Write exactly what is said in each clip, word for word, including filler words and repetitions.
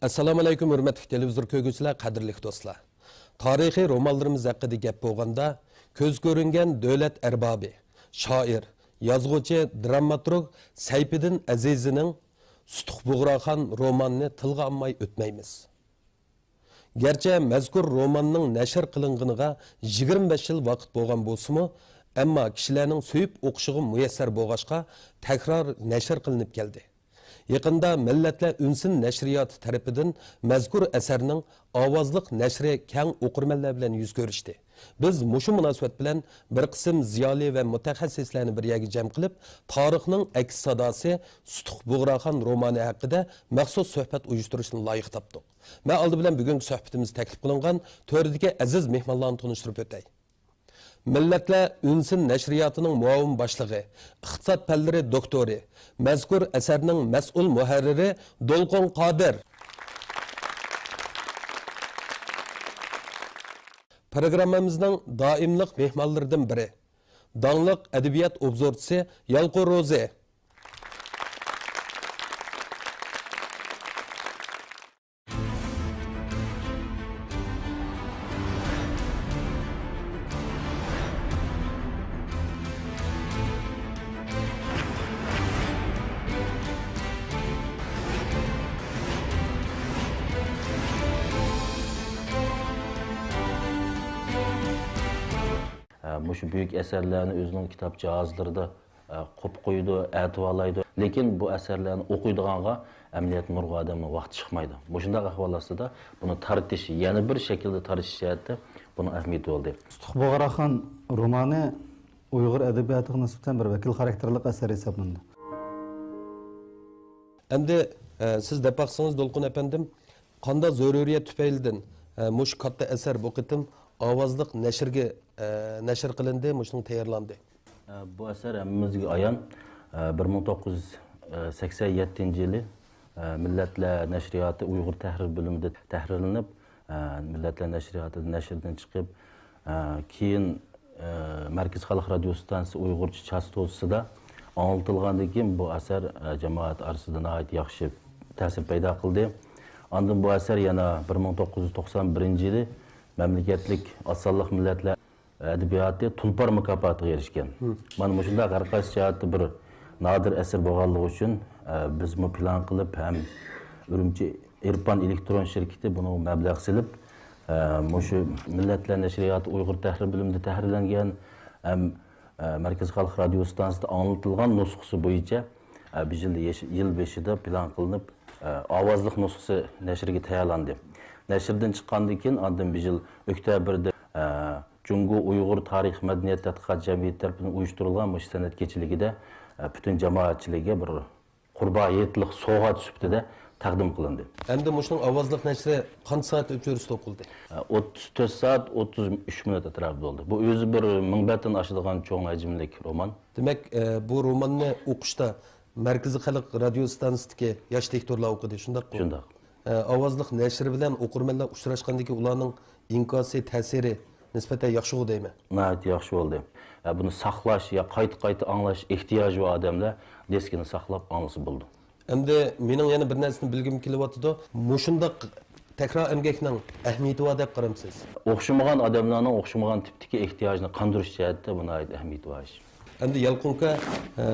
ئەسسالامۇئەلەيكۇم، ھۆرمەتلىك تېلېۋىزور كۆرگۈچىلەر، قەدىرلىك دوستلار! تارىخىي رومانلىرىمىز ھەققىدە گەپ بولغاندا، كۆز كۆرۈنگەن دۆلەت ئەربابى، شائىر، يازغۇچى، دراماتورگ سەيپىدىن ئەزىزىنىڭ سۇتۇق بۇغراخان رومانىنى تىلغا ئالماي ئۆتمەيمىز. گەرچە مەزكۇر روماننىڭ نەشر قىلىنغىنىغا يىگىرمە بەش يىل ۋاقىت بولغان بولسىمۇ، ئەمما كىشىلەرنىڭ سۆيۈپ ئوقۇشىغا مۇيەسسەر بولغاچقا، تەكرار نەشر قىلىنىپ كەلدى. يېقىندا مىللەتلەر ئۈنسىن نەشرىياتى تەرىپىدىن مەزكۇر ئەسەرنىڭ ئاۋازلىق نەشرى كەڭ ئوقۇرمەنلەر بىلەن يۈز كۆرۈشتى. بىز مۇشۇ مۇناسىۋەت بىلەن بىر قىسىم زىيالىي ۋە مۇتەخەسسىسلەرنى بىر يەرگە جەم قىلىپ، تارىخنىڭ ئەكس ساداسى سۇتۇق بۇغراخان رومانى ھەققىدە مەخسۇس سۆھبەت ئۇيۇشتۇرۇشنى لايىق تاپتۇق. مەن ئالدى بىلەن بۈگۈنكى سۆھبىتىمىزدە تەكلىپ قىلىنغان تۆردىكى ئەزىز مېھمانلارنى تونۇشتۇرۇپ ئۆتەي. مىللەتلەر ئۈنسىن نەشرىياتىنىڭ مۇئاۋىن باشلىقى، ئىقتىساد پەنلىرى دوكتورى، مەزكۇر ئەسەرنىڭ مەسئۇل مۇھەررىرى دولقۇن قادىر. پروگراممىمىزنىڭ دائىملىق مېھمانلىرىدىن بىرى، داڭلىق ئەدەبىيات ئوبزورچىسى يالقۇن روزى. مۇشۇ بۈيۈك ئەسەرلەرنى ئۆزىنىڭ كىتاب جاھازلىرىدا ئە، قوپۇپ قويىدۇ، ئەتىۋارلايدۇ. لېكىن بۇ ئەسەرلەرنى ئوقۇيدىغانغا ئەمەلىيەتتە نۇرغۇن ئادەمنىڭ ۋاقتى چىقمايدۇ. مۇشۇنداق ئەھۋال ئاستىدا بۇنى تارتىش، يەنە بىر شەكىلدە تارتىش جەھەتتە بۇنىڭ ئەھمىيىتى بولدى. سۇتۇق بۇغراخان رومانى ئۇيغۇر ئەدەبىياتىغا نىسبەتەن بىر ۋەكىل خاراكتېرلىك ئەسەر ھېسابلىنىدۇ. ئەمدى، ئە، سىز دەپ باقسىڭىز، دولقۇن ئەپەندىم، قانداق زۆرۈرىيەت تۈپەيلىدىن، ئە، مۇشۇ كاتتا ئەسەر بۇ قېتىم ئاۋازلىق نەشرگە، ئە، نەشر قىلىندى، مۇشۇنىڭ تەييارلاندى؟ ئە، بۇ ئەسەر ھەممىمىزگە ئايان. ئە، بىر مىڭ توققۇز يۈز سەكسەن يەتتىنچى يىلى، ئە، مىللەتلەر نەشرىياتى ئۇيغۇر تەھرىر بۆلۈمىدە تەھرىرلىنىپ، ئە، مىللەتلەر نەشرىياتىدىن نەشردىن چىقىپ، ئە، كېيىن، ئە، مەركىزىي خەلق رادىيو ئىستانسىسى ئۇيغۇرچە چاستوتىسىدا ئاڭلىتىلغاندىن كېيىن، بۇ ئەسەر، ئە، جامائەت ئارىسىدا ناھايىتى ياخشى تەسىر پەيدا قىلدى. ئاندىن بۇ ئەسەر يەنە بىر مىڭ توققۇز يۈز توقسان بىرىنچى يىلى مەملىكەتلىك ئاز سانلىق مىللەتلەر ئەدەبىياتى تۇلپار مۇكاپاتىغا ئېرىشكەن. مم. مانا مۇشۇنداق ھەر قايسى جەھەتتە بىر نادىر ئەسەر بولغانلىقى ئۈچۈن، ئە، بىزمۇ پىلان قىلىپ ھەم ئۈرۈمچى ئېرپان ئېلېكترون شىركىتى بۇنىڭغا مەبلەغ سېلىپ، ئە، مۇشۇ مىللەتلەر نەشرىياتى ئۇيغۇر تەھرىر بۆلۈمىدە تەھرىرلەنگەن ھەم، ئە، مەركىزىي خەلق رادىيو ئىستانسىسىدا ئاڭلىتىلغان نۇسخىسى بويىچە، ئە، بىر يىل يېش-، يىل بېشىدا پىلان قىلىنىپ، ئە، ئاۋازلىق نۇسخىسى نەشرگە تەييارلاندى. نەشردىن چىققاندىن كېيىن ئاندىن بىر يىل ئۆكتەبىردە، ئە، جۇڭگو ئۇيغۇر تارىخ مەدەنىيەت تەتقىقات جەمئىيىتى تەرىپىدىن ئۇيۇشتۇرۇلغان مۇشۇ سەنئەت كېچىلىكىدە، ئە، پۈتۈن جامائەتچىلىككە بىر قۇربان ھېيتلىق سوۋغات سۈپىتىدە تەقدىم قىلىندى. ئەمدى مۇشۇنىڭ ئاۋازلىق نەشرى قانچە سائەت ئۆتكۈزۈشتە توقۇلدى؟ ئە، ئوتتۇز تۆت سائەت ئوتتۇز ئۈچ مىنۇت ئەتراپىدا بولدى. بۇ ئۆزى بىر مىڭ بەتتىن ئاشىدىغان چوڭ ھەجىملىك رومان. دېمەك، ئە، بۇ روماننى ئوقۇشتا مەركىزىي خەلق رادىيو ئىستانسىسىدىكى ياش دىكتورلار ئوقۇدى، شۇنداققۇ؟ شۇنداق. ئە، ئاۋازلىق نەشر بىلەن ئوقۇرمەنلەر ئۇچراشقاندىكى ئۇلارنىڭ ئىنكاسى، تەسىرى نىسبەتەن ياخشىغۇ دەيمەن. ناھايىتى ياخشى بولدى. ئە، بۇنى ساقلاش يا قايتا-قايتا ئاڭلاش ئېھتىياجى بار ئادەملەر دىسكىنى ساقلاپ ئاڭلىسا بولىدۇ. ئەمدى مېنىڭ يەنە بىر نەرسىنى بىلگۈم كېلىۋاتىدۇ. مۇشۇنداق تەكرار ئەمگەكنىڭ ئەھمىيىتى بار دەپ قارامسىز؟ ئوخشىمىغان ئادەملەرنىڭ ئوخشىمىغان تىپتىكى ئېھتىياجىنى قاندۇرۇش جەھەتتە بۇ ناھايىتى ئەھمىيىتى بار ئىش. ئەمدى يالقۇنكا، ئە،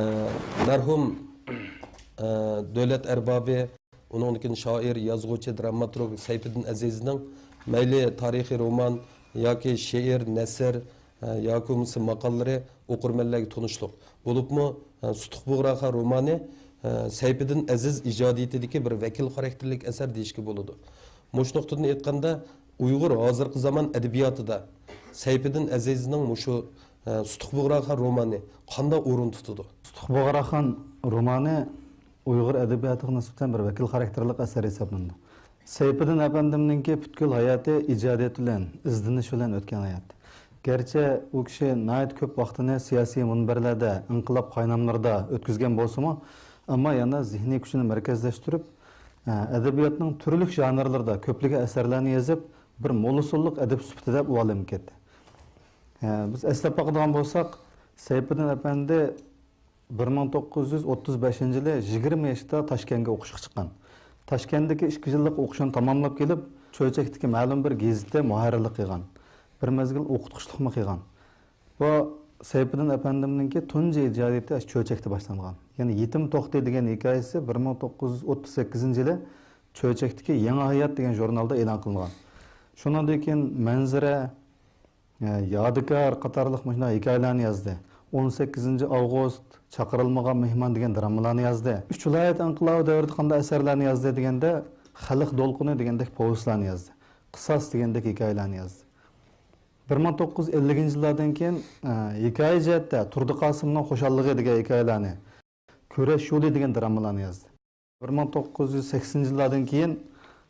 مەرھۇم، ئە، دۆلەت ئەربابى، ئۇنىڭدىن كېيىن شائىر، يازغۇچى، دراماتورگ سەيپىدىن ئەزىزنىڭ مەيلى تارىخىي رومان ياكى شېئىر، نەسر، ھە، ياكى بولمىسا ماقالىلىرى ئوقۇرمەنلەرگە تونۇشلۇق. بولۇپمۇ، ھە، سۇتۇق بۇغراخان رومانى، ھە، سەيپىدىن ئەزىز ئىجادىيىتىدىكى بىر ۋەكىل خاراكتېرلىك ئەسەر دېيىشكە بولىدۇ. مۇشۇ نۇقتىدىن ئېيتقاندا، ئۇيغۇر ھازىرقى زامان ئەدەبىياتىدا سەيپىدىن ئەزىزنىڭ مۇشۇ، ھە، سۇتۇق بۇغراخان رومانى قانداق ئورۇن تۇتىدۇ؟ سۇتۇق بۇغراخان رومانى ئۇيغۇر ئەدەبىياتىغا نىسبەتەن بىر ۋەكىل خاراكتېرلىق ئەسەر ھېسابلىنىدۇ. سەيپىدىن ئەپەندىمنىڭكى پۈتكۈل ھاياتى ئىجادىيەت بىلەن، ئىزدىنىش بىلەن ئۆتكەن ھايات. گەرچە ئۇ كىشى ناھايىتى كۆپ ۋاقتىنى سىياسىي مۇنبەرلەردە، ئىنقىلاب قايناملىرىدا ئۆتكۈزگەن بولسىمۇ، ئەمما يەنە زېھنىي كۈچىنى مەركەزلەشتۈرۈپ، ئەدەبىياتنىڭ تۈرلۈك ژانىرلىرىدا كۆپلىگەن ئەسەرلەرنى يېزىپ، بىر موللىسۇنلۇق ئەدىب سۈپىتىدە ئۇ ئالەمگە كەتتى. بىز ئەسلەپ باقىدىغان بولساق، سەيپىدىن ئەپەندى بىر مىڭ توققۇز يۈز ئوتتۇز بەشىنچى يىلى يىگىرمە يېشىدا تاشكەنتكە ئوقۇشقا چىققان. تاشكەنتتىكى ئىككى يىللىق ئوقۇشىنى تاماملاپ كېلىپ، چۆچەكتىكى مەلۇم بىر گېزىتتە مۇھەررىرلىك قىلغان. بىر مەزگىل ئوقۇتقۇچىلىقمۇ قىلغان. بۇ سەيپىدىن ئەپەندىمنىڭكى تۇنجى ئىجادىيىتى ئاشۇ چۆچەكتە باشلانغان. يەنى يېتىم توختى دېگەن ھېكايىسى بىر مىڭ توققۇز يۈز ئوتتۇز سەككىزىنچى يىلى چۆچەكتىكى يېڭى ھايات دېگەن ژۇرنالدا ئېلان قىلىنغان. شۇنىڭدىن كېيىن مەنزىرە، يادىكار قاتارلىق مۇشۇنداق ھېكايىلەرنى يازدى. ئون سەككىزىنچى ئاۋغۇست، چاقىرىلمىغان مېھمان دېگەن درامىلارنى يازدى. ئۈچ ۋىلايەت ئىنقىلابى دەۋرىدە قانداق ئەسەرلەرنى يازدى دېگەندە، خەلق دولقۇنى دېگەندەك پوۋېستلارنى يازدى. قىساس دېگەندەك ھېكايىلەرنى يازدى. بىر مىڭ توققۇز يۈز ئەللىكىنچى يىللاردىن كېيىن، ئە، ھېكايە جەھەتتە تۇردى قاسىمنىڭ خۇشاللىقى دېگەن ھېكايىلەرنى، كۈرەش يولى دېگەن درامىلارنى يازدى. بىر مىڭ توققۇز يۈز سەكسىنىنچى يىللاردىن كېيىن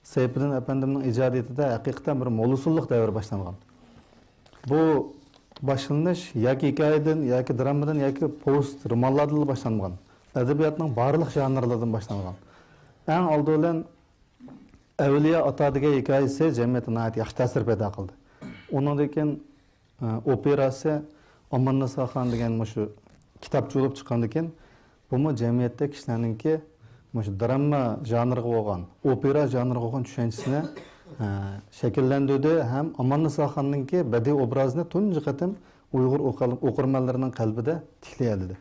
سەيپىدىن ئەپەندىمنىڭ ئىجادىيىتىدە ھەقىقەتەن بىر موللىسۇنلۇق دەۋرى باشلانغان. بۇ باشلىنىش ياكى ھېكايىدىن، ياكى درامىدىن، ياكى پوۋېست، رومانلاردىنلا باشلانمىغان. ئەدەبىياتنىڭ بارلىق ژانىرلىرىدىن باشلانغان. ئەڭ ئالدى بىلەن ئەۋلىيا ئاتا دېگەن ھېكايىسى جەمئىيەتتە ناھايىتى ياخشى تەسىر پەيدا قىلدى. ئۇنىڭدىن كېيىن، ئە، ئوپېراسى ئاماننىساخان دېگەن مۇشۇ كىتابچە بولۇپ چىققاندىن كېيىن، بۇمۇ جەمئىيەتتە كىشىلەرنىڭكى مۇشۇ دراما ژانىرىغا بولغان، ئوپېرا ژانىرىغا بولغان چۈشەنچىسىنى، ئە، شەكىللەندۈردى ھەم ئاماننىساخاننىڭكى بەدىئىي ئوبرازىنى تۇنجى قېتىم ئۇيغۇر ئوقۇر-، ئوقۇرمەنلىرىنىڭ قەلبىدە تىكلىيەلىدى.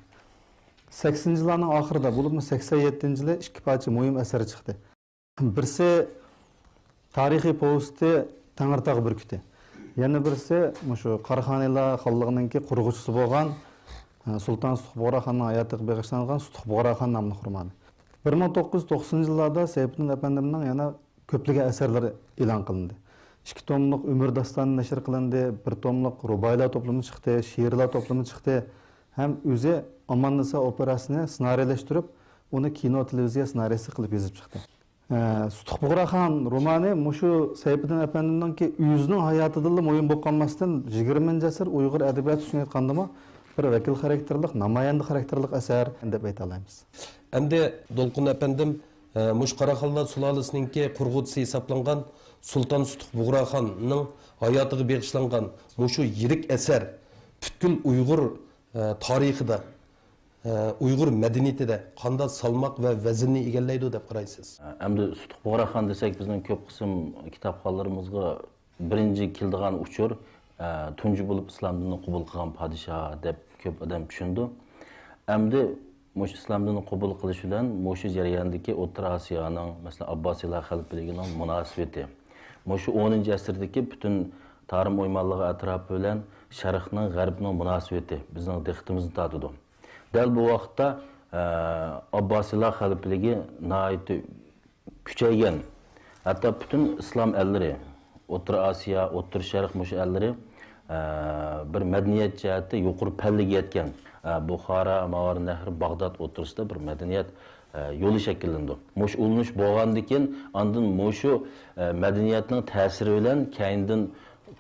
سەكسىنىنچى يىللارنىڭ ئاخىرىدا، بولۇپمۇ سەكسەن يەتتىنچى يىلى ئىككى پارچە مۇھىم ئەسەر چىقتى. بىرسى تارىخىي پوۋېستى تەڭرىتاغ بۈركۈتى. يەنە بىرسى مۇشۇ قاراخانىيلار خانلىقىنىڭكى قۇرغۇچىسى بولغان، ئە، سۇلتان سۇتۇق بۇغراخاننىڭ ھاياتىغا بېغىشلانغان سۇتۇق بۇغراخان ناملىق رومانى. بىر مىڭ توققۇز يۈز توقسىنىنچى يىللاردا سەيپىدىن ئەپەندىمنىڭ يەنە كۆپلىگەن ئەسەرلىرى ئېلان قىلىندى. ئىككى توملۇق ئۆمۈر داستانى نەشر قىلىندى، بىر توملۇق رۇبائىيلار توپلىمى چىقتى، شېئىرلار توپلىمى چىقتى ھەم ئۆزى ئاماننىسا ئوپېراسىنى سېنارىيلەشتۈرۈپ، ئۇنى كىنو، تېلېۋىزىيە سېنارىيسى قىلىپ يېزىپ چىقتى. ئە، سۇتۇق بۇغراخان رومانى مۇشۇ سەيپىدىن ئەپەندىمنىڭكى ئۆزىنىڭ ھاياتىدىلا مۇھىم بولۇپ قالماستىن، يىگىرمىنچى ئەسىر ئۇيغۇر ئەدەبىياتى ئۈچۈن ئېيتقاندىمۇ بىر ۋەكىل خاراكتېرلىق، نامايەندە خاراكتېرلىق ئەسەر دەپ ئېيتالايمىز. ئەمدى دولقۇن ئەپەندىم، ئە، مۇشۇ قاراخانلار سۇلالىسىنىڭكى قۇرغۇچىسى ھېسابلانغان سۇلتان سۇتۇق بۇغراخاننىڭ ھاياتىغا بېغىشلانغان مۇشۇ يىرىك ئەسەر پۈتكۈل ئۇيغۇر، ئە، تارىخىدا، ئە، ئۇيغۇر مەدەنىيىتىدە قانداق سالماق ۋە ۋەزىننى ئىگىلەيدۇ دەپ قارايسىز؟ ئەمدى سۇتۇق بۇغراخان دېسەك، بىزنىڭ كۆپ قىسىم كىتابخانلىرىمىزغا بىرىنچى كېلىدىغان ئۇچۇر، ئە، تۇنجى بولۇپ ئىسلام دىنىنى قوبۇل قىلغان پادىشاھ دەپ كۆپ ئادەم چۈشىنىدۇ. ئەمدى مۇشۇ ئىسلام دىنىنى قوبۇل قىلىش بىلەن مۇشۇ جەرياندىكى ئوتتۇرا ئاسىيانىڭ، مەسىلەن، ئابباسىيلار خەلىپىلىكىنىڭ مۇناسىۋىتى، مۇشۇ ئونىنچى ئەسىردىكى پۈتۈن تارىم ئويمانلىقى ئەتراپى بىلەن شەرقنىڭ، غەربنىڭ مۇناسىۋىتى بىزنىڭ دىققىتىمىزنى تارتىدۇ. دەل بۇ ۋاقىتتا، ئە، ئابباسىيلار خەلىپىلىكى ناھايىتى كۈچەيگەن. ھەتتا پۈتۈن ئىسلام ئەللىرى، ئوتتۇرا ئاسىيا، ئوتتۇرا شەرق مۇشۇ ئەللىرى، ئە، بىر مەدەنىيەت جەھەتتە يۇقىرى پەللىگە يەتكەن. ئە، بۇخارا، ماۋارىننەھر، باغداد ئوتتۇرىسىدا بىر مەدەنىيەت، ئە، يولى شەكىللىنىدۇ. مۇشۇ ئۇلىنىش بولغاندىن كېيىن، ئاندىن مۇشۇ، ئە، مەدەنىيەتنىڭ تەسىرى بىلەن كەينىدىن،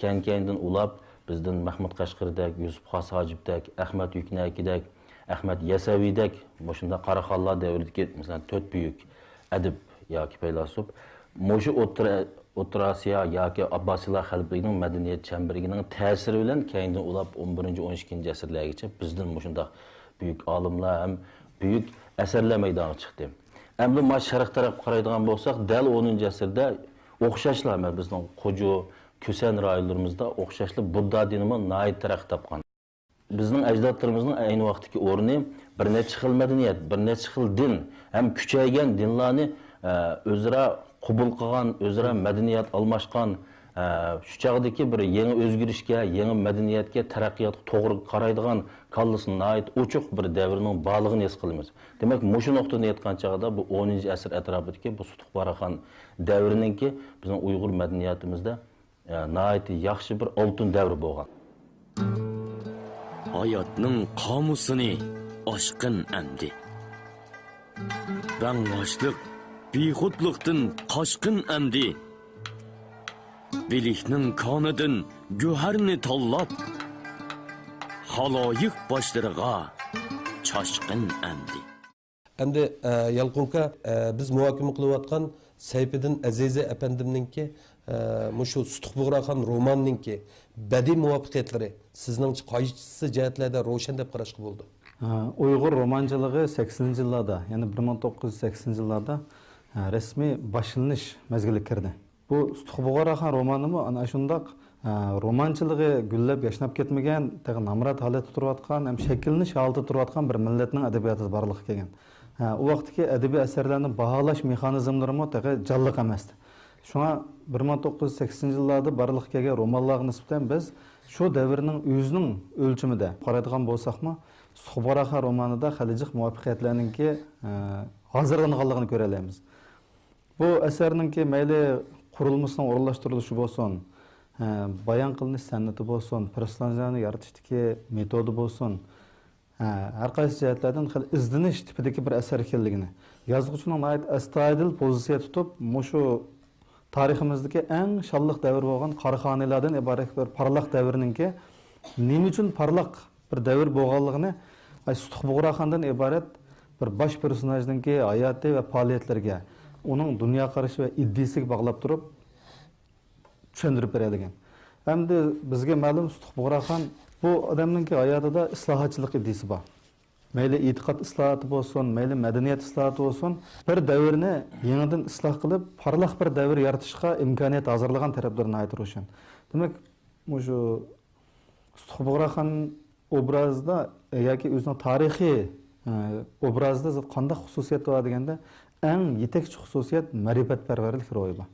كەينى-كەينىدىن ئۇلاپ، بىزدىن مەھمۇد قەشقىرىدەك، يۈسۈپ خاس ھاجىپتەك، ئەخمەت يۈكنەكىدەك، ئەخمەت يەسەۋىدەك، مۇشۇنداق قاراخانلار دەۋرىدىكى، مەسىلەن، تۆت بۈيۈك ئەدىب ياكى پەيلاسوپ، مۇشۇ ئوتتۇرا، ئوتتۇرا ئاسىيا ياكى ئابباسىيلار خەلىپىلىكىنىڭ مەدەنىيەت چەمبىرىكىنىڭ تەسىرى بىلەن كەينىدىن ئۇلاپ ئون بىرىنچى، ئون ئىككىنچى ئەسىرلەرگىچە بىزدىن مۇشۇنداق بۈيۈك ئالىملار ھەم بۈيۈك ئەسەرلەر مەيدانغا چىقتى. ئەمدى ما شەرق تەرەپكە قارايدىغان بولساق، دەل ئونىنچى ئەسىردە ئوخشاشلا، مەن بىزنىڭ قوجۇ، كۈسەن رايونلىرىمىزدا ئوخشاشلا بۇددا دىنىمۇ ناھايىتى تەرەققىي تاپقان. بىزنىڭ ئەجدادلىرىمىزنىڭ ئەينى ۋاقىتتىكى ئورنى بىر نەچچە خىل مەدەنىيەت، بىر نەچچە خىل دىن ھەم كۈچەيگەن دىنلارنى، ئە، ئۆزئارا قوبۇل قىلغان، ئۆزئارا مەدەنىيەت ئالماشقان، ئە، شۇ چاغدىكى بىر يېڭى ئۆزگىرىشكە، يېڭى مەدەنىيەتكە، تەرەققىياتقا توغرا قارايدىغان كاللىسى ناھايىتى ئوچۇق بىر دەۋرنىڭ بارلىقىنى ھېس قىلىمىز. دېمەك، مۇشۇ نۇقتىدىن ئېيتقان چاغدا بۇ ئونىنچى ئەسىر ئەتراپىدىكى بۇ سۇتۇق بۇغراخان دەۋرىنىڭكى بىزنىڭ ئۇيغۇر مەدەنىيەتىمىزدە ئە، ناھايىتى ياخشى بىر ئالتۇن دەۋر بولغان. ھاياتنىڭ قامۇسىنى ئاشقىن ئەمدى. بەڭباشلىق، بىخۇدلۇقتىن قاچقىن ئەمدى. بىلىكنىڭ كانىدىن گۆھەرنى تاللاپ، خالايىق باشلىرىغا چاچقىن ئەمدى. ئەمدى، ئە، يالقۇنكا، ئە، بىز مۇھاكىمە قىلىۋاتقان سەيپىدىن ئەزىزى ئەپەندىمنىڭكى، ئە، مۇشۇ سۇتۇق بۇغراخان رومانىنىڭكى بەدىئىي مۇۋەپپەقىيەتلىرى سىزنىڭچە قايسى جەھەتلەردە روشەن دەپ قاراشقا بولىدۇ؟ ئە، ئۇيغۇر رومانچىلىقى سەكسىنىنچى يىللاردا، يەنى بىر مىڭ توققۇز يۈز سەكسىنىنچى يىللاردا ھە، رەسمىي باشلىنىش مەزگىلىگە كىردى. بۇ سۇتۇق بۇغراخان رومانىمۇ ئەنە شۇنداق، ھە، رومانچىلىقى گۈللەپ ياشناپ كەتمىگەن، تېخى نامرات ھالەتتە تۇرۇۋاتقان ھەم شەكىللىنىش ھالىتىدە تۇرۇۋاتقان بىر مىللەتنىڭ ئەدەبىياتىدا بارلىققا كەلگەن. ھە، ئۇ ۋاقىتتىكى ئەدەبىي ئەسەرلەرنى باھالاش مېخانىزملىرىمۇ تېخى جانلىق ئەمەستى. شۇڭا بىر مىڭ توققۇز يۈز سەكسىنىنچى يىللاردا بارلىققا كەلگەن رومانلارغا نىسبەتەن بىز شۇ دەۋرنىڭ ئۆزىنىڭ ئۆلچىمىدە قارايدىغان بولساقمۇ، سۇتۇق بۇغراخان رومانىدا خېلى جىق مۇۋەپپەقىيەتلەرنىڭكى، ئە، ھازىرلانغانلىقىنى كۆرەلەيمىز. بۇ ئەسەرنىڭكى مەيلى قۇرۇلمىسىنىڭ ئورۇنلاشتۇرۇلۇشى بولسۇن، ئە، بايان قىلىنىش سەنئىتى بولسۇن، پېرسوناژلارنى يارىتىشتىكى مېتودى بولسۇن، ھە، ھەر قايسى جەھەتلەردىن خېلى ئىزدىنىش تىپىدىكى بىر ئەسەر ئىكەنلىكىنى، يازغۇچىنىڭ ناھايىتى ئەستايىدىل پوزىتسىيە تۇتۇپ، مۇشۇ تارىخىمىزدىكى ئەڭ شانلىق دەۋر بولغان قاراخانىيلاردىن ئىبارەت بىر پارلاق دەۋرنىڭكى نېمە ئۈچۈن پارلاق بىر دەۋر بولغانلىقىنى، ئاي، سۇتۇق بۇغراخاندىن ئىبارەت بىر باش پېرسوناژنىڭكى ھاياتى ۋە پائالىيەتلىرىگە، ئۇنىڭ دۇنيا قارىشى ۋە ئىدىيىسىگە باغلاپ تۇرۇپ، چۈشەندۈرۈپ بېرەلىگەن. ئەمدى بىزگە مەلۇم، سۇتۇق بۇغراخان بۇ ئادەمنىڭكى ھاياتىدا ئىسلاھاتچىلىق ئىدىيىسى بار. مەيلى ئېتىقاد ئىسلاھاتى بولسۇن، مەيلى مەدەنىيەت ئىسلاھاتى بولسۇن، بىر دەۋرنى يېڭىدىن ئىسلاھ قىلىپ، پارلاق بىر دەۋر يارىتىشقا ئىمكانىيەت ھازىرلىغان تەرەپلىرى ناھايىتى روشەن. دېمەك، مۇشۇ سۇتۇق بۇغراخان ئوبرازىدا ياكى ئۆزىنىڭ تارىخىي، ئە، ئوبرازىدا زادى قانداق خۇسۇسىيەت بار دېگەندە، ئەڭ يېتەكچى خۇسۇسىيەت مەرىپەتپەرۋەرلىك روھى بار.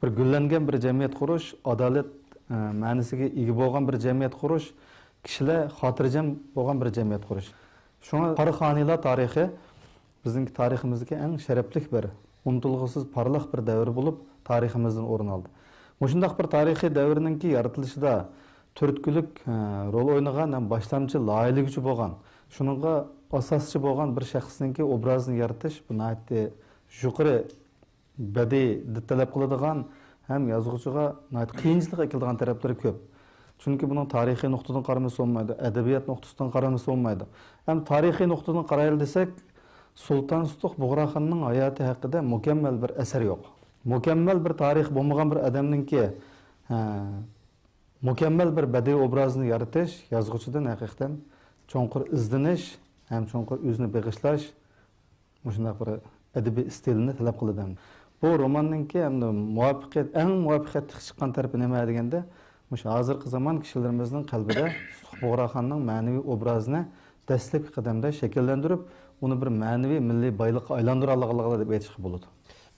بىر گۈللەنگەن بىر جەمئىيەت قۇرۇش، ئادالەت، ئە، مەنىسىگە ئىگە بولغان بىر جەمئىيەت قۇرۇش، كىشىلەر خاتىرجەم بولغان بىر جەمئىيەت قۇرۇش. شۇڭا قاراخانىيلار تارىخى بىزنىڭ تارىخىمىزدىكى ئەڭ شەرەپلىك بىر، ئۇنتۇلغۇسىز پارلاق بىر دەۋر بولۇپ، تارىخىمىزدىن ئورۇن ئالدى. مۇشۇنداق بىر تارىخىي دەۋرنىڭكى يارىتىلىشىدا تۈرتكىلىك، ئە، رول ئوينىغان ھەم باشلامچى لايىھەلىگۈچى بولغان، شۇنىڭغا ئاساسچى بولغان بىر شەخسنىڭكى ئوبرازىنى يارىتىش، بۇ ناھايىتى يۇقىرى بەدىئىي دىت تەلەپ قىلىدىغان ھەم يازغۇچىغا ناھايىتى قىيىنچىلىق ئەكېلىدىغان تەرەپلىرى كۆپ. چۈنكى بۇنىڭ تارىخىي نۇقتىدىن قارىمىسا بولمايدۇ، ئەدەبىيات نۇقتىسىدىن قارىمىسا بولمايدۇ. ھەم تارىخىي نۇقتىدىن قارايلى دېسەك، سۇلتان سۇتۇق بۇغراخاننىڭ ھاياتى ھەققىدە مۇكەممەل بىر ئەسەر يوق. مۇكەممەل بىر تارىخى بولمىغان بىر ئادەمنىڭكى، ھە، مۇكەممەل بىر بەدىئىي ئوبرازنى يارىتىش يازغۇچىدىن ھەقىقەتەن چوڭقۇر ئىزدىنىش ھەم چوڭقۇر ئۆزىنى بېغىشلاش، مۇشۇنداق بىر ئەدەبىي ئىستىلنى تەلەپ قىلىدۇ. بۇ روماننىڭكى ئەمدى مۇۋەپپەقىيەت، ئەڭ مۇۋەپپەقىيەتلىك چىققان تەرىپى نېمە دېگەندە، مۇشۇ ھازىرقى زامان كىشىلىرىمىزنىڭ قەلبىدە سۇتۇق بۇغراخاننىڭ مەنىۋى ئوبرازىنى دەسلەپكى قەدەمدە شەكىللەندۈرۈپ، ئۇنى بىر مەنىۋى مىللىي بايلىققا ئايلاندۇرالىغانلىقىدۇر دەپ ئېيتىشقا بولىدۇ.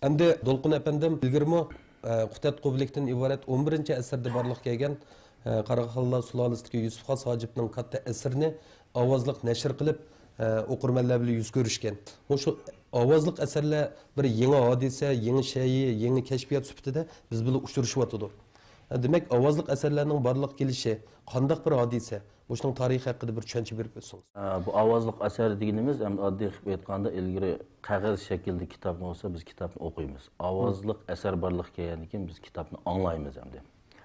ئەمدى دولقۇن ئەپەندىم ئىلگىرىمۇ، ئە، قۇتەت قۇبلىكتىن ئىبارەت ئون بىرىنچى ئەسىردە بارلىققا كەلگەن، ئە، قاراخانلار سۇلالىسىدىكى يۈسۈپ خاس ھاجىپنىڭ كاتتا ئەسىرىنى ئاۋازلىق نەشر قىلىپ، ئە، ئوقۇرمەنلەر بىلەن يۈز كۆرۈشكەن. مۇشۇ ئاۋازلىق ئەسەرلەر بىر يېڭى ھادىسە، يېڭى شەيئى، يېڭى كەشپىيات سۈپىتىدە بىز بىلەن ئۇچرىشىۋاتىدۇ. دېمەك، ئاۋازلىق ئەسەرلەرنىڭ بارلىققا كېلىشى قانداق بىر ھادىسە؟ مۇشۇنىڭ تارىخى ھەققىدە بىر چۈشەنچە بېرىپ ئۆتسىڭىز. ئە، بۇ ئاۋازلىق ئەسەر دېگىنىمىز، ئەمدى ئاددىي قىلىپ ئېيتقاندا، ئىلگىرى قەغەز شەكىلدە كىتابنى بولسا، بىز كىتابنى ئوقۇيمىز. ئاۋازلىق ئەسەر بارلىققا كەلگەندىن كېيىن بىز كىتابنى ئاڭلايمىز ئەمدى.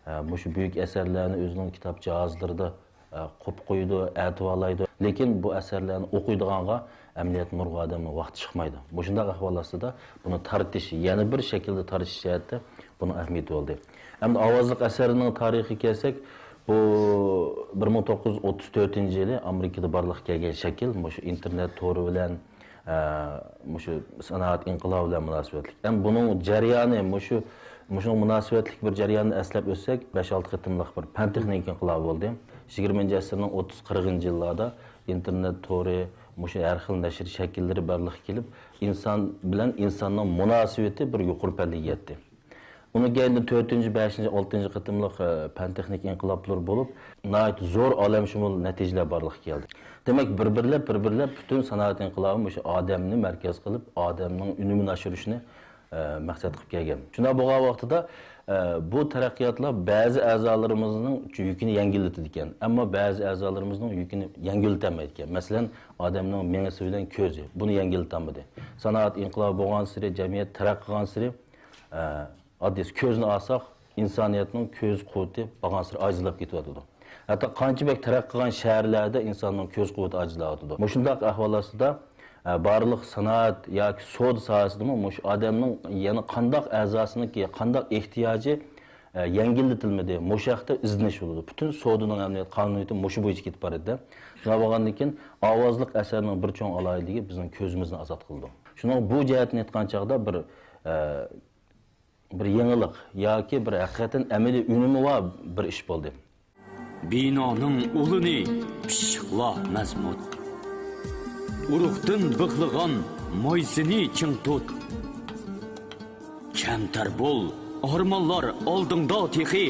ئە، مۇشۇ بۈيۈك ئەسەرلەرنى ئۆزىنىڭ كىتاب جاھازلىرىدا، ئە، قوپۇپ قويىدۇ، ئەتىۋالايدۇ. لېكىن بۇ ئەسەرلەرنى ئوقۇيدىغانغا ئەمەلىيەتتە نۇرغۇن ئادەمنىڭ ۋاقتى چىقمايدۇ. مۇشۇنداق ئەھۋال ئاستىدا بۇنى تارتىش، يەنە بىر شەكىلدە تارتىش جەھەتتە بۇنىڭ ئەھمىيىتى بولدى. ئەمدى ئاۋازلىق ئەسەرنىڭ تارىخىغا كەلسەك، بۇ بىر مىڭ توققۇز يۈز ئوتتۇز تۆتىنچى يىلى ئامېرىكىدا بارلىققا كەلگەن شەكىل، مۇشۇ ئىنتېرنېت تورى بىلەن، ئە، مۇشۇ سانائەت ئىنقىلابى بىلەن مۇناسىۋەتلىك. ئەمدى بۇنىڭ جەريانى، مۇشۇ، مۇشۇنىڭ مۇناسىۋەتلىك بىر جەرياننى ئەسلەپ ئۆتسەك، بەش-ئالتە قېتىملىق بىر پەن تېخنىكا ئىنقىلابى بولدى. يىگىرمىنچى ئەسىرنىڭ ئوتتۇز، قىرىقىنچى يىللاردا ئىنتېرنېت تورى، مۇشۇ ھەر خىل نەشر شەكىللىرى بارلىققا كېلىپ، ئىنسان بىلەن ئىنساننىڭ مۇناسىۋىتى بىر يۇقىرى پەللىگە يەتتى. ئۇنىڭ كەينىدىن تۆتىنچى، بەشىنچى، ئالتىنچى قېتىملىق، ئە، پەن تېخنىكا ئىنقىلابلىرى بولۇپ، ناھايىتى زور ئالەمشۇمۇل نەتىجىلەر بارلىققا كەلدى. دېمەك، بىر-بىرلەپ، بىر-بىرلەپ پۈتۈن سانائەت ئىنقىلابى مۇشۇ ئادەمنى مەركەز قىلىپ، ئادەمنىڭ ئۈنۈمىنى ئاشۇرۇشنى، ئە، مەقسەت قىلىپ كەلگەن. شۇنداق بولغان ۋاقتىدا، ئە، بۇ تەرەققىياتلار بەزى ئەزالىرىمىزنىڭ يۈكىنى يەڭگىللىتىدىكەن، ئەمما بەزى ئەزالىرىمىزنىڭ يۈكىنى يەڭگىللىتەلمەيدىكەن. مەسىلەن، ئادەمنىڭ مېڭىسى بىلەن كۆزى، بۇنى يەڭگىللىتەلمىدى. سانائەت ئىنقىلابى بولغانسېرى، جەمئىيەت تەرەققىي قىلغانسېرى، ئە، ئاددىيسى، كۆزنى ئالساق، ئىنسانىيەتنىڭ كۆز قۇۋۋىتى بارغانسېرى ئاجىزلاپ كېتىۋاتىدۇ. ھەتتا قانچە بەك تەرەققىي قىلغان شەھەرلەردە ئىنساننىڭ كۆز قۇۋۋىتى ئاجىزلاۋاتىدۇ. مۇشۇنداق ئەھۋال ئاستىدا، ئە، بارلىق سانائەت ياكى سودا ساھەسىدىمۇ مۇشۇ ئادەمنىڭ يەنە قانداق ئەزاسىنىڭكى، قانداق ئېھتىياجى، ئە، يەڭگىللىتىلمىدى، مۇشۇ ھەقتە ئىزدىنىش بولىدۇ. پۈتۈن سودىنىڭ ئەمەلىيەت قانۇنىيىتى مۇشۇ بويىچە كېتىپ بارىدۇ. شۇنداق بولغاندىن كېيىن، ئاۋازلىق ئەسەرنىڭ بىر چوڭ ئالاھىدىلىكى بىزنىڭ كۆزىمىزنى ئازاد قىلىدۇ. شۇنىڭ بۇ جەھەتتىن ئېيتقان چاغدا بىر، ئە، بىر يېڭىلىق ياكى بىر ھەقىقەتەن ئەمەلىي ئۈنۈمى بار بىر ئىش بولدى. بىنانىڭ ئۇلىنى پىششىقلا مەزمۇت. ئۇرۇقتىن بىخلىغان مايسىنى چىڭ تۇت. كەمتەر بول، ئارمانلار ئالدىڭدا تېخى.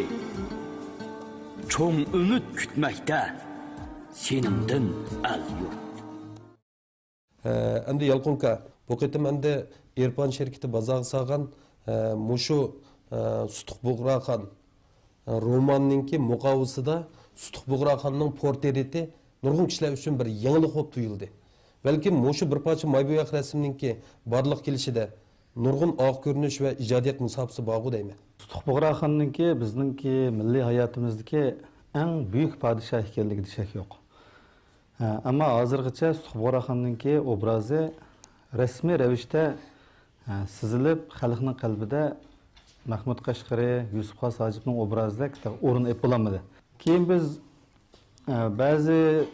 چوڭ ئۈمىد كۈتمەكتە سېنىڭدىن ئەل-يۇرت. ئەمدى يالقۇنكا، بۇ قېتىم ئەمدى ئېرپان شىركىتى بازارغا سالغان، ئە، مۇشۇ، ئە، سۇتۇق بۇغراخان، ئە، روماننىڭكى مۇقاۋىسىدا سۇتۇق بۇغراخاننىڭ پورترېتى نۇرغۇن كىشىلەر ئۈچۈن بىر يېڭىلىق بولۇپ تۇيۇلدى. بەلكىم مۇشۇ بىر پارچە ماي بوياق رەسىمنىڭكى بارلىققا كېلىشىدە نۇرغۇن ئارقا كۆرۈنۈش ۋە ئىجادىيەت مۇساپىسى بارغۇ دەيمەن. سۇتۇق بۇغراخاننىڭكى بىزنىڭكى مىللىي ھاياتىمىزدىكى ئەڭ بۈيۈك پادىشاھ ئىكەنلىكىدە شەك يوق. ھە، ئەمما ھازىرغىچە سۇتۇق بۇغراخاننىڭكى ئوبرازى رەسمىي رەۋىشتە، ھە، سىزىلىپ، خەلقنىڭ قەلبىدە مەخمۇت قەشقىرى، يۈسۈپ خاس ھاجىپنىڭ ئوبرازىدەك ئورۇن ئېلىپ بولالمىدى. كېيىن بىز، ھە، بەزى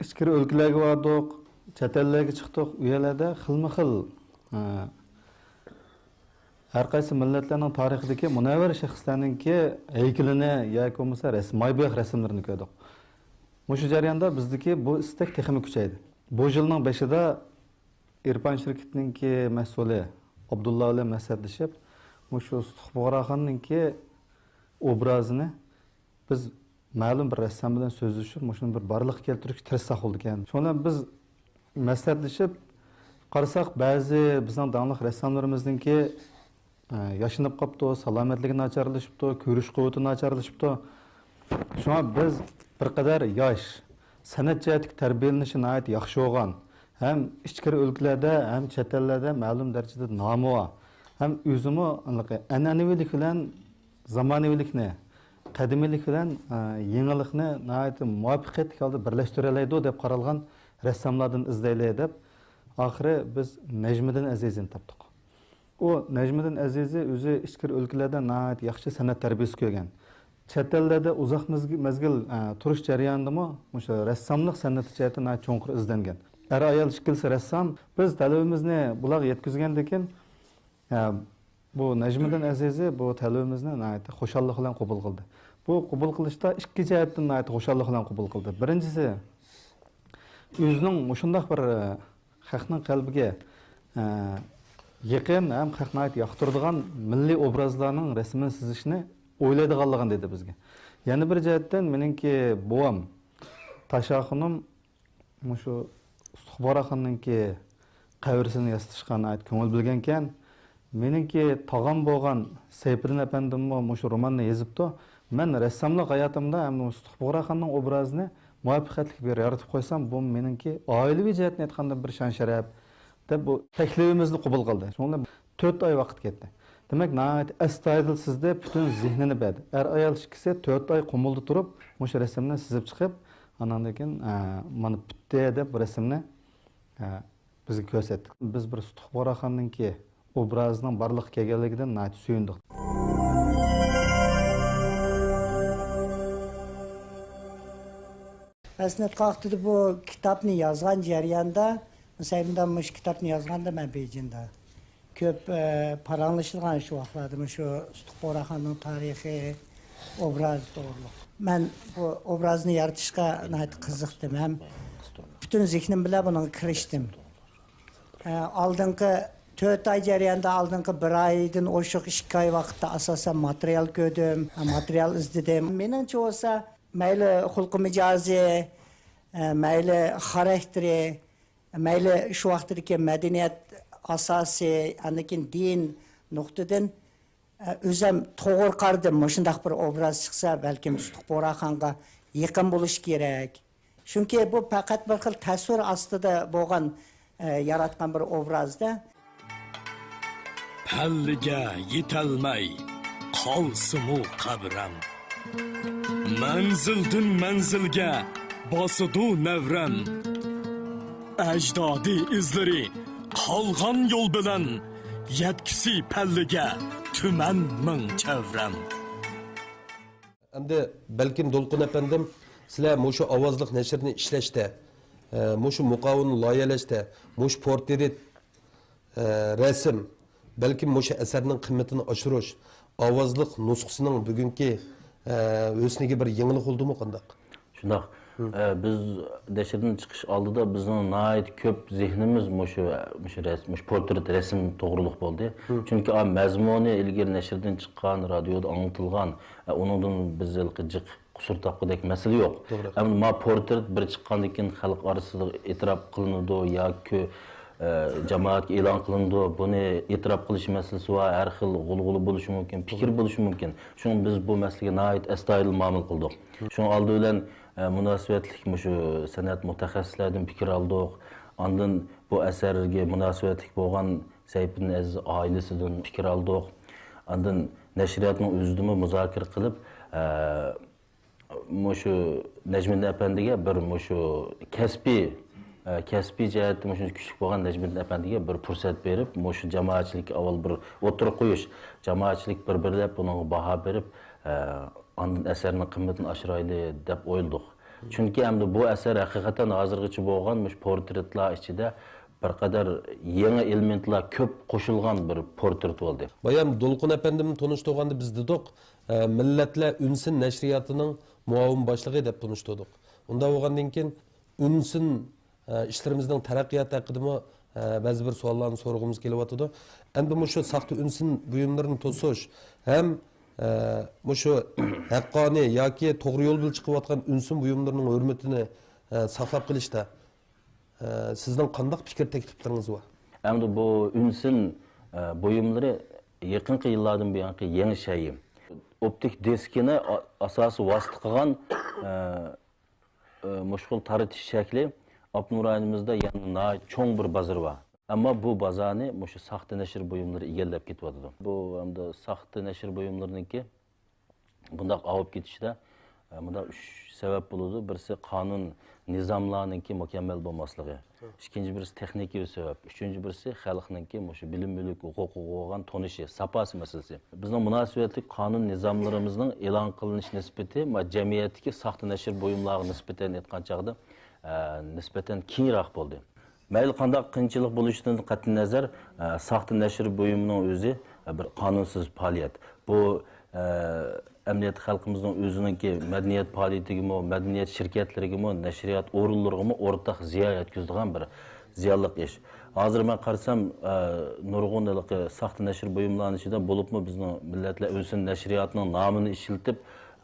ئىچكىرى ئۆلكىلەرگە باردۇق، چەت ئەللەرگە چىقتۇق، ئۇ يەرلەردە خىلمۇ خىل، ھە، ھەر قايسى مىللەتلەرنىڭ تارىخىدىكى مۇنەۋۋەر شەخسلەرنىڭكى ھەيكىلىنى ياكى بولمىسا رەسىم، ماي بوياق رەسىملىرىنى كۆردۇق. مۇشۇ جەرياندا بىزدىكى بۇ ئىستەك تېخىمۇ كۈچەيدى. بۇ يىلنىڭ بېشىدا ئېرپان شىركىتىنىڭكى مەسئۇلى ئابدۇللا بىلەن مەسلىھەتلىشىپ، مۇشۇ سۇتۇق بۇغراخاننىڭكى ئوبرازىنى بىز مەلۇم بىر رەسسام بىلەن سۆزلىشىپ، مۇشۇنى بىر بارلىققا كەلتۈرۈشكە تىرىشساق بولىدىكەن. شۇنىڭ بىلەن بىز مەسلىھەتلىشىپ قارىساق، بەزى بىزنىڭ داڭلىق رەسساملىرىمىزنىڭكى، ئە، ياشىنىپ قاپتۇ، سالامەتلىكى ناچارلىشىپتۇ، كۆرۈش قۇۋۋىتى ناچارلىشىپتۇ. شۇڭا بىز بىر قەدەر ياش، سەنئەت جەھەتتىكى تەربىيەلىنىشى ناھايىتى ياخشى بولغان، ھەم ئىچكىرى ئۆلكىلەردە، ھەم چەت ئەللەردە مەلۇم دەرىجىدە نامى بار، ھەم ئۆزىمۇ ئەنئەنىۋىلىك بىلەن زامانىۋىلىكنى، قەدىمىيلىك بىلەن، ئە، يېڭىلىقنى ناھايىتى مۇۋەپپەقىيەتلىك ھالدا بىرلەشتۈرەلەيدۇ دەپ قارالغان رەسساملاردىن ئىزدەيلى دەپ، ئاخىرى بىز نەجمىدىن ئەزىزنى تاپتۇق. ئۇ نەجمىدىن ئەزىزى ئۆزى ئىچكىرى ئۆلكىلەردە ناھايىتى ياخشى سەنئەت تەربىيەسى كۆرگەن. چەت ئەللەردە ئۇزاق مەزگىل، مەزگىل، ئە، تۇرۇش جەريانىدىمۇ مۇشۇ رەسساملىق سەنئىتى جەھەتتە ناھايىتى چوڭقۇر ئىزدەنگەن. ئەر-ئايال ئىككىلىسى رەسسام. بىز تەلىپىمىزنى بۇلارغا يەتكۈزگەندىن كېيىن، ئە، بۇ نەجمىدىن ئەزىزى بۇ تەلىپىمىزنى ناھايىتى خۇشاللىق بىلەن قوبۇل قىلدى. بۇ قوبۇل قىلىشتا ئىككى جەھەتتىن ناھايىتى خۇشاللىق بىلەن قوبۇل قىلدى. بىرىنچىسى، ئۆزىنىڭ مۇشۇنداق بىر، ئە، خەقنىڭ قەلبىگە، ئە، يېقىن ھەم خەق ناھايىتى ياقتۇرىدىغان مىللىي ئوبرازلارنىڭ رەسىمىنى سىزىشنى ئويلايدىغانلىقىنى دېدى بىزگە. يەنە بىر جەھەتتىن مېنىڭكى بوۋام تاشاخۇنۇم مۇشۇ ئۇستىخانبۇغراخاننىڭكى قەبرىسىنى ياسىتىشقا ناھايىتى كۆڭۈل بۆلگەنكەن. مېنىڭكى تاغام بولغان سەيپىدىن ئەپەندىممۇ مۇشۇ روماننى يېزىپتۇ. مەن رەسساملىق ھاياتىمدا ھەم ئۇستىخانبۇغراخاننىڭ ئوبرازىنى مۇۋەپپەقىيەتلىك بىر يارىتىپ قويسام، بۇ مېنىڭكى ئائىلىۋى جەھەتتىن ئېيتقاندا بىر شان-شەرەپ، دەپ بۇ تەكلىپىمىزنى قوبۇل قىلدى. شۇنىڭ بىلەن تۆت ئاي ۋاقىت كەتتى. دېمەك، ناھايىتى ئەستايىدىل سىزدى، پۈتۈن زېھنىنى بەردى. ئەر-ئايال ئىككىسى تۆت ئاي قۇمۇلدا تۇرۇپ، مۇشۇ رەسىمنى سىزىپ چىقىپ، ئاناندىن كېيىن، ئە، مانا پۈتتى دەپ بۇ رەسىمنى، ئە، بىزگە كۆرسەتتى. بىز بىر سۇتۇق بۇغراخاننىڭكى ئوبرازىنىڭ بارلىققا كەلگەنلىكىدىن ناھايىتى سۆيۈندۇق. ئەسلىدە قاقتىدە بۇ كىتابنى يازغان جەرياندا، مەسىلەن، مۇشۇ كىتابنى يازغاندا مەن بېيجىڭدا كۆپ، ئە، پاراڭلىشىدىغان شۇ ۋاقىتلاردا مۇشۇ سۇتۇق بۇغراخاننىڭ تارىخى، ئوبرازى توغرۇلۇق. مەن بۇ ئوبرازنى يارىتىشقا ناھايىتى قىزىقتىم ھەم پۈتۈن زېھنىم بىلەن بۇنىڭغا كىرىشتىم. ئە، ئالدىنقى تۆت ئاي جەريانىدا، ئالدىنقى بىر ئايدىن ئوشۇق ئىككى ئاي ۋاقىتتا ئاساسەن ماتېرىيال كۆردۈم، ماتېرىيال ئىزدىدىم. مېنىڭچە بولسا، مەيلى خۇلقى مىجەزى، ئە، مەيلى خاراكتېرى، مەيلى شۇ ۋاقىتتىكى مەدەنىيەت ئاساسى، ئاندىن كېيىن دىن نۇقتىدىن، ئە، ئۆزەم توغرا قارىدىم، مۇشۇنداق بىر ئوبراز چىقسا، بەلكىم سۇتۇق بۇغراخانغا يېقىن بولۇش كېرەك. چۈنكى بۇ پەقەت بىر خىل تەسۋىر ئاستىدا بولغان، ئە، ياراتقان بىر ئوبرازدا. پەللىگە يېتەلمەي قالسىمۇ قەبرەم، مەنزىلدىن مەنزىلگە باسىدۇ نەۋرەم. ئەجدادى ئىزلىرى قالغان يول بىلەن، يەتكۈسى پەللىگە تۈمەن مىڭ چەۋرەم. ئەمدى بەلكىم دولقۇن ئەپەندىم، سىلەر مۇشۇ ئاۋازلىق نەشرنى ئىشلەشتە، ئە، مۇشۇ مۇقاۋىنى لايىھەلەشتە، مۇشۇ پورترېت ئە، رەسىم، بەلكىم مۇشۇ ئەسەرنىڭ قىممىتىنى ئاشۇرۇش، ئاۋازلىق نۇسخىسىنىڭ بۈگۈنكى، ئە، ھۆسنىگە بىر يېڭىلىق بولدىمۇ قانداق؟ شۇنداق. ئە، بىز نەشردىن چىقىش ئالدىدا بىزنىڭ ناھايىتى كۆپ زېھنىمىز مۇشۇ، مۇشۇ رەس-، مۇشۇ پورترېت رەسىم توغرۇلۇق بولدى. چۈنكى ئا، مەزمۇنى ئىلگىرى نەشردىن چىققان، رادىيودا ئاڭلىتىلغان، ئە، ئۇنىڭدىن بىز ھېلىقى جىق قۇسۇر تاپقۇدەك مەسىلە يوق. توغرا. ئەمما ما پورترېت بىر چىققاندىن كېيىن خەلق ئارىسىدا ئېتىراپ قىلىنىدۇ ياكى، ئە، جامائەتكە ئېلان قىلىنىدۇ. بۇنى ئېتىراپ قىلىش مەسىلىسى بار. ھەر خىل غۇلغۇلا بولۇشى مۇمكىن، پىكىر بولۇشى مۇمكىن. شۇڭا بىز بۇ مەسىلىگە ناھايىتى ئەستايىدىل مۇئامىلە قىلدۇق. شۇنىڭ ئالدى بىلەن، ئە، مۇناسىۋەتلىك مۇشۇ سەنئەت مۇتەخەسسىسلەردىن پىكىر ئالدۇق. ئاندىن بۇ ئەسەرگە مۇناسىۋەتلىك بولغان سەيپىدىن ئەزىز ئائىلىسىدىن پىكىر ئالدۇق. ئاندىن نەشرىياتنىڭ ئۆزىدىمۇ مۇزاكىرە قىلىپ، ئە، مۇشۇ نەجمىدىن ئەپەندىگە بىر مۇشۇ كەسپىي، ئە، كەسپىي جەھەتتە مۇشۇنچە كۈچلۈك بولغان نەجمىدىن ئەپەندىگە بىر پۇرسەت بېرىپ، مۇشۇ جامائەتچىلىككە ئاۋۋال بىر ئوتتۇرىغا قويۇش، جامائەتچىلىك بىر-بىرلەپ بۇنىڭغا باھا بېرىپ، ئە، ئاندىن ئەسەرنىڭ قىممىتىنى ئاشۇرايلى دەپ ئويلىدۇق. چۈنكى ئەمدى بۇ ئەسەر ھەقىقەتەن ھازىرغىچە بولغان مۇشۇ پورترېتلار ئىچىدە بىر قەدەر يېڭى ئېلېمېنتلار كۆپ قوشۇلغان بىر پورترېت بولدى. بايام دولقۇن ئەپەندىمنى تونۇشتۇرغاندا بىز دېدۇق، ئە، مىللەتلەر ئۈنسىن نەشرىياتىنىڭ مۇئاۋىن باشلىقى دەپ تونۇشتۇردۇق. ئۇنداق بولغاندىن كېيىن ئۈنسىن، ئە، ئىشلىرىمىزنىڭ تەرەققىياتى ھەققىدىمۇ، ئە، بەزى بىر سوئاللارنى سورىغۇمىز كېلىۋاتىدۇ. ئەمدى مۇشۇ ساختا ئۈنسىن بۇيۇملىرىنى توسۇش ھەم، ئە، مۇشۇ ھەققانىي ياكى توغرا يول بىلەن چىقىۋاتقان ئۈنسىن بۇيۇملىرىنىڭ ھۆرمىتىنى، ئە، ساقلاپ قېلىشتا، ئە، سىزنىڭ قانداق پىكىر تەكلىپلىرىڭىز بار؟ ئەمدى بۇ ئۈنسىن، ئە، بۇيۇملىرى يېقىنقى يىللاردىن بۇيانقى يېڭى شەيئى. ئوپتىك دىسكىنى ئا-، ئاساسىي ۋاسىتە قىلغان، ئە، ئە، مۇشۇ خىل تارىتىش شەكلى ئاپتونوم رايونىمىزدا يەنە ناھايىتى چوڭ بىر بازىرى بار. ئەمما بۇ بازارنى مۇشۇ ساختا نەشر بۇيۇملىرى ئىگىلەپ كېتىۋاتىدۇ. بۇ ئەمدى ساختا نەشر بۇيۇملىرىنىڭكى بۇنداق ئاۋۇپ كېتىشىدە، ئە، مۇنداق ئۈچ سەۋەب بولىدۇ. بىرسى قانۇن نىزاملارنىڭكى مۇكەممەل بولماسلىقى. ئىككىنچى بىرسى تېخنىكىي سەۋەب. ئۈچىنچى بىرسى خەلقنىڭكى مۇشۇ بىلىم مۈلۈك ھوقۇقىغا بولغان تونۇشى، ساپاسى مەسىلىسى. بىزنىڭ مۇناسىۋەتلىك قانۇن نىزاملىرىمىزنىڭ ئېلان قىلىنىش نىسبىتى، ما-، جەمئىيەتتىكى ساختا نەشر بۇيۇملارغا نىسبەتەن ئېيتقان چاغدا، ئە، نىسبەتەن كېيىنراق بولدى. مەيلى قانداق قىيىنچىلىق بولۇشىدىن قەتئىينەزەر، ئە، ساختا نەشر بۇيۇمىنىڭ ئۆزى، ئە، بىر قانۇنسىز پائالىيەت. بۇ، ئە، ئەمەلىيەتتە خەلقىمىزنىڭ ئۆزىنىڭكى مەدەنىيەت پائالىيىتىگىمۇ، مەدەنىيەت شىركەتلىرىگىمۇ، نەشرىيات ئورۇنلىرىغىمۇ ئورتاق زىيان يەتكۈزىدىغان بىر زىيانلىق ئىش. ھازىر مەن قارىسام، ئە، نۇرغۇن ھېلىقى ساختا نەشر بۇيۇملارنىڭ ئىچىدە، بولۇپمۇ بىزنىڭ مىللەتلەر ئۈنسىن نەشرىياتىنىڭ نامىنى ئىشلىتىپ،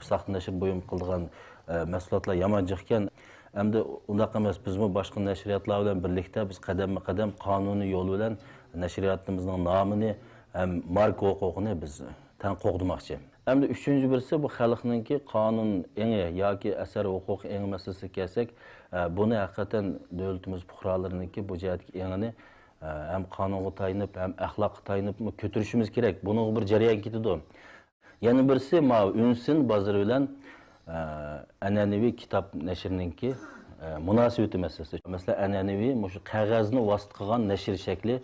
ساختا نەشر بۇيۇم قىلىدىغان، ئە، مەھسۇلاتلار يامان جىقكەن. ئەمدى ئۇنداق ئەمەس، بىزمۇ باشقا نەشرىياتلار بىلەن بىرلىكتە بىز قەدەممۇ قەدەم قانۇنىي يول بىلەن نەشرىياتىمىزنىڭ نامىنى ھەم ماركا ھوقۇقىنى بىز تەڭ قوغدىماقچى. ئەمدى ئۈچىنچى بىرسى، بۇ خەلقنىڭكى قانۇن ئېڭى ياكى ئەسەر ھوقۇق ئېڭى مەسىلىسىگە كەلسەك، ئە، بۇنى ھەقىقەتەن دۆلىتىمىز پۇقرالىرىنىڭكى بۇ جەھەتتىكى ئېڭىنى، ئە، ھەم قانۇنغا تايىنىپ، ھەم ئەخلاققا تايىنىپمۇ كۆتۈرۈشىمىز كېرەك. بۇنىڭغا بىر جەريان كېتىدۇ. يەنە بىرسى ماۋۇ ئۈنسىن بازىرى بىلەن، ئە، ئەنئەنىۋى كىتاب نەشرىنىڭكى، ئە، مۇناسىۋىتى مەسىلىسى. مەسىلەن، ئەنئەنىۋى مۇشۇ قەغەزنى ۋاسىتە قىلغان نەشر شەكلى،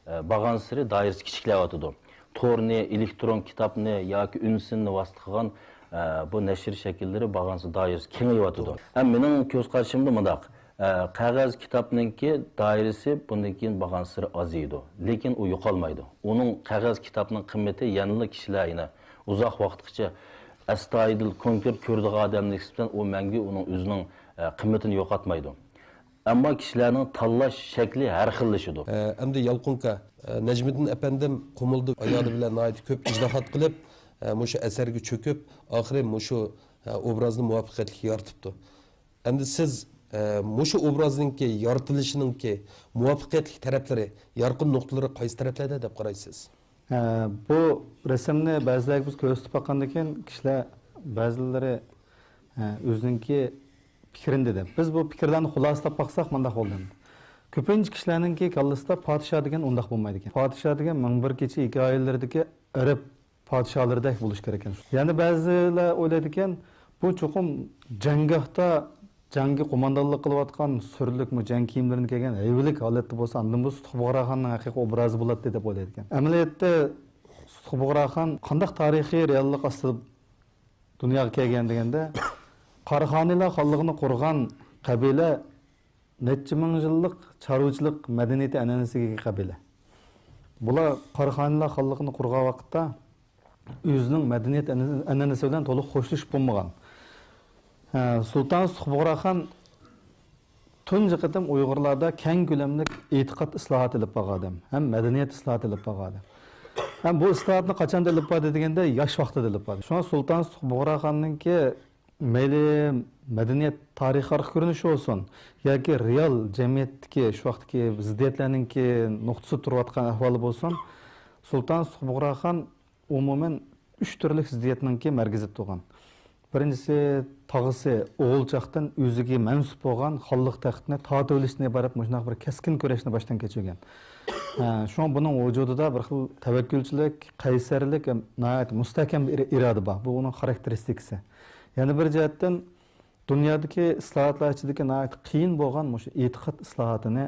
ئە، بارغانسېرى دائىرىسى كىچىكلەۋاتىدۇ. تورنى، ئېلېكترون كىتابنى ياكى ئۈنسىننى ۋاسىتە قىلغان، ئە، بۇ نەشر شەكىللىرى بارغانسېرى دائىرىسى كېڭىيىۋاتىدۇ. ھەم مېنىڭ كۆز قارىشىمدا مۇنداق. ئە، قەغەز كىتابنىڭكى دائىرىسى بۇندىن كېيىن بارغانسېرى ئازىيىدۇ، لېكىن ئۇ يوقالمايدۇ. ئۇنىڭ، قەغەز كىتابنىڭ قىممىتى يەنىلا كىشىلەر يەنە ئۇزاق ۋاقىتقىچە ئەستايىدىل، كونكرېت كۆرىدىغان ئادەمگە نىسبەتەن ئۇ مەڭگۈ ئۇنىڭ ئۆزىنىڭ، ئە، قىممىتىنى يوقاتمايدۇ. ئەمما كىشىلەرنىڭ تاللاش شەكلى ھەر خىللىشىدۇ. ئە، ئەمدى يالقۇنكا، ئە، نەجمىدىن ئەپەندىم قۇمۇلدا ئايالى بىلەن ناھايىتى كۆپ ئىجتىھات قىلىپ، ئە، مۇشۇ ئەسەرگە چۆكۈپ، ئاخىرى مۇشۇ، ئە، ئوبرازنى مۇۋەپپەقىيەتلىك يارىتىپتۇ. ئەمدى سىز، ئە، مۇشۇ ئوبرازنىڭكى يارىتىلىشىنىڭكى مۇۋەپپەقىيەتلىك تەرەپلىرى، يارقىن نۇقتىلىرى قايسى تەرەپلەردە دەپ قارايسىز؟ ئە، بۇ رەسىمنى بەزىلەرگە بىز كۆرسىتىپ باققاندىن كېيىن كىشىلەر بەزىلىرى، ئە، ئۆزىنىڭكى پىكرىنى دېدى. بىز بۇ پىكىرلەرنى خۇلاسىلاپ باقساق مۇنداق بولدى. كۆپىنچە كىشىلەرنىڭكى كاللىسىدا پادىشاھ دېگەن ئۇنداق بولمايدىكەن. پادىشاھ دېگەن مىڭ بىر كېچە ھېكايىلىرىدىكى ئەرەب پادىشاھلىرىدەك بولۇشى كېرەك ئىكەن. يەنە بەزىلەر ئويلايدىكەن، بۇ چوقۇم جەڭگاھتا جەڭگە قوماندانلىق قىلىۋاتقان سۈرلۈكمۇ جەڭ كىيىملىرىنى كىيگەن ھەيۋىلىك ھالەتتە بولسا، ئاندىن بۇ سۇتۇق بۇغراخاننىڭ ھەقىقىي ئوبرازى بولاتتى دەپ ئويلايدىكەن. ئەمەلىيەتتە سۇتۇق بۇغراخان قانداق تارىخىي رېئاللىق ئاستىدا دۇنياغا كەلگەن دېگەندە، قاراخانىيلار خانلىقىنى قۇرغان قەبىلە نەچچە مىڭ يىللىق چارۋىچىلىق مەدەنىيىتى ئەنئەنىسىگە ئىگە قەبىلە. بۇلار قاراخانىيلار خانلىقىنى قۇرغان ۋاقىتتا ئۆزىنىڭ مەدەنىيەت ئەنە-، ئەنئەنىسى بىلەن تولۇق خوشلىشىپ بولمىغان. ھە، سۇلتان سۇتۇق بۇغراخان تۇنجى قېتىم ئۇيغۇرلاردا كەڭ كۆلەملىك ئېتىقاد ئىسلاھاتى ئېلىپ بارغان ئادەم ھەم مەدەنىيەت ئىسلاھاتى ئېلىپ بارغان ئادەم. ھەم بۇ ئىسلاھاتنى قاچاندا ئېلىپ باردى دېگەندە، ياش ۋاقتىدا ئېلىپ باردى. شۇڭا سۇلتان سۇتۇق بۇغراخاننىڭكى مەيلى مەدەنىيەت تارىخى ئارقا كۆرۈنۈشى بولسۇن ياكى رېئال جەمئىيەتتىكى شۇ ۋاقىتتىكى زىددىيەتلەرنىڭكى نۇقتىسىدا تۇرۇۋاتقان ئەھۋالى بولسۇن، سۇلتان سۇتۇق بۇغراخان ئومۇمەن ئۈچ تۈرلۈك زىددىيەتنىڭكى مەركىزىدە تۇرغان. بىرىنچىسى، تاغىسى ئوغۇلچاقتىن ئۆزىگە مەنسۇپ بولغان خانلىق تەختىنى تارتىۋېلىشتىن ئىبارەت مۇشۇنداق بىر كەسكىن كۈرەشنى باشتىن كەچۈرگەن. ھە، شۇڭا بۇنىڭ ۋۇجۇدىدا بىر خىل تەۋەككۈلچىلىك، قەيسەرلىك ھەم ناھايىتى مۇستەھكەم بىر ئىرادە بار. بۇ ئۇنىڭ خاراكتېرىستىكىسى. يەنە بىر جەھەتتىن، دۇنيادىكى ئىسلاھاتلار ئىچىدىكى ناھايىتى قىيىن بولغان مۇشۇ ئېتىقاد ئىسلاھاتىنى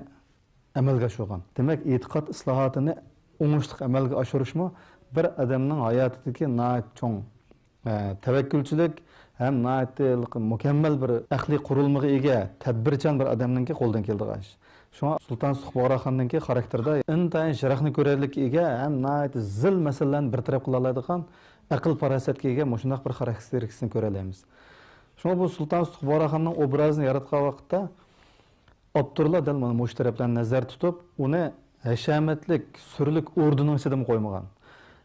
ئەمەلگە ئاشۇرغان. دېمەك، ئېتىقاد ئىسلاھاتىنى ئوڭۇشلۇق ئەمەلگە ئاشۇرۇشمۇ بىر ئادەمنىڭ ھاياتىدىكى ناھايىتى چوڭ، ئە، تەۋەككۈلچىلىك ھەم ناھايىتى مۇكەممەل بىر ئەقلىي قۇرۇلمىغا ئىگە، تەدبىرچان بىر ئادەمنىڭكى قولىدىن كېلىدىغان ئىش. شۇڭا سۇلتان سۇتۇق بۇغراخاننىڭكى خاراكتېرىدا ئىنتايىن يىراقنى كۆرەرلىككە ئىگە ھەم ناھايىتى زىل مەسىلىلەرنى بىر تەرەپ قىلالايدىغان، ئەقىل پاراسەتكە ئىگە مۇشۇنداق بىر خاراكتېرىستىكىسىنى كۆرەلەيمىز. شۇڭا بۇ سۇلتان سۇتۇق بۇغراخاننىڭ ئوبرازىنى ياراتقان ۋاقىتتا، ئاپتورلار دەل مانا مۇشۇ تەرەپلەرنى نەزەردە تۇتۇپ، ئۇنى ھەشەمەتلىك، سۈرلۈك ئوردىنىڭ ئىچىدىمۇ قويمىغان.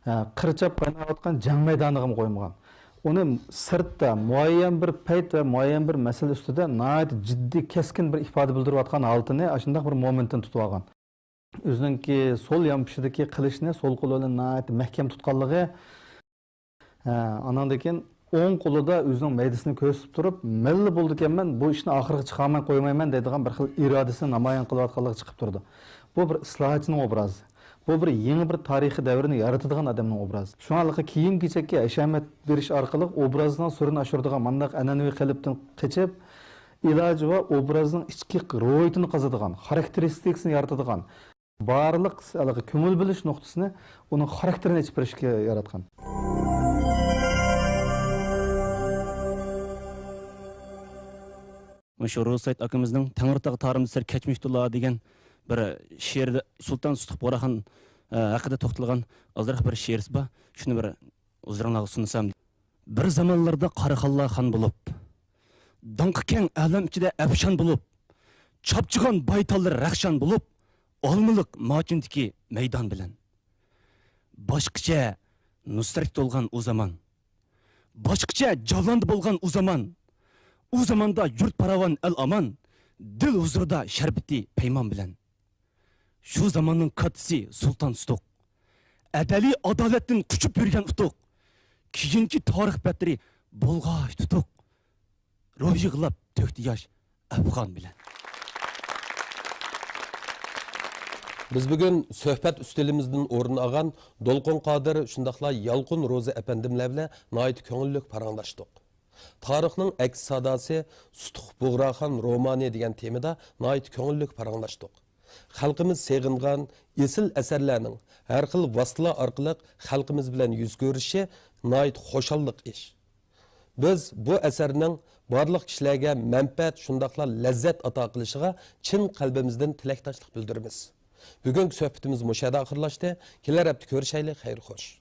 ھە، قىر چاپ قايناۋاتقان جەڭ مەيدانىغىمۇ قويمىغان. ئۇنى سىرتتا مۇئەييەن بىر پەيت ۋە مۇئەييەن بىر مەسىلە ئۈستىدە ناھايىتى جىددىي، كەسكىن بىر ئىپادە بىلدۈرۈۋاتقان ھالىتىنى ئاشۇنداق بىر مومېنتتىن تۇتۇۋالغان. ئۆزىنىڭكى سول يانپۇشىدىكى قىلىچنى سول قولى بىلەن ناھايىتى مەھكەم تۇتقانلىقى، ھە، ئاناندىن كېيىن ئوڭ قولىدا ئۆزىنىڭ مەيدىسىنى كۆرسىتىپ تۇرۇپ، مەنلا بولىدىكەنمەن، بۇ ئىشنى ئاخىرىغا چىقارماي قويمايمەن دەيدىغان بىر خىل ئىرادىسىنى نامايان قىلىۋاتقانلىقى چىقىپ تۇرىدۇ. بۇ بىر ئىسلاھاتچىنىڭ ئوبرازى. بۇ بىر يېڭى بىر تارىخىي دەۋرنى يارىتىدىغان ئادەمنىڭ ئوبرازى. شۇڭا ھېلىقى كىيىم-كېچەككە ھەشەمەت بېرىش ئارقىلىق ئوبرازنىڭ سۈرىنى ئاشۇرىدىغان مانداق ئەنئەنىۋى قېلىپتىن قېچىپ، ئىلاجى بار ئوبرازنىڭ ئىچكى روھىيىتىنى قازىدىغان، خاراكتېرىستىكىسىنى يارىتىدىغان، بارلىق ھېلىقى كۆڭۈل بۆلۈش نۇقتىسىنى ئۇنىڭ خاراكتېرىنى ئېچىپ بېرىشكە ياراتقان. مۇشۇ روزى سايىت ئاكىمىزنىڭ تەڭرىتاغ تارىمدا سىر كەچمىشتۇلا دېگەن بىر شېئىرىدا سۇلتان سۇتۇق بۇغراخان، ئە، ھەققىدە توختالغان ئازراق بىر شېئىرىسى بار. شۇنى بىر ھۇزۇرۇڭلارغا سۇنسام. بىر زامانلاردا قاراخانلار خان بولۇپ، داڭقى كەڭ ئالەم ئىچىدە ئەپشان بولۇپ، چاپچىغان بايتاللىرى رەخشان بولۇپ، ئالمىلىق ماچىندىكى مەيدان بىلەن. باشقىچە نۇسرەتكە تولغان ئۇ زامان. باشقىچە جاۋلاندا بولغان ئۇ زامان. ئۇ زاماندا يۇرت پاراۋان، ئەل ئامان، دىل ھۇزۇرىدا شەربىتى پەيمان بىلەن. شۇ زاماننىڭ كاتتىسى سۇلتان سۇتۇق. ئەزەلىي ئادالەتتىن قۇچۇپ يۈرگەن ئۇتۇق. كېيىنكى تارىخ بەتلىرى بولغاچ تۇتۇق. روھ يىغلاپ تۆكتى ياش ئەپغان بىلەن. بىز بۈگۈن سۆھبەت ئۈستىلىمىزدىن ئورۇن ئالغان دولقۇن قادىر شۇنداقلا يالقۇن روزى ئەپەندىملەر بىلەن ناھايىتى كۆڭۈللۈك پاراڭلاشتۇق. تارىخنىڭ ئەكس ساداسى سۇتۇق بۇغراخان رومانى دېگەن تېمىدا ناھايىتى كۆڭۈللۈك پاراڭلاشتۇق. خەلقىمىز سېغىنغان ئېسىل ئەسەرلەرنىڭ ھەر خىل ۋاسىتىلەر ئارقىلىق خەلقىمىز بىلەن يۈز كۆرۈشۈشى ناھايىتى خۇشاللىق ئىش. بىز بۇ ئەسەرنىڭ بارلىق كىشىلەرگە مەنپەئەت، شۇنداقلا لەززەت ئاتا قىلىشىغا چىن قەلبىمىزدىن تىلەكداشلىق بىلدۈرىمىز. بۈگۈنكى سۆھبىتىمىز مۇشۇ يەردە ئاخىرلاشتى. كېلەر ھەپتە كۆرۈشەيلى. خەير خوش.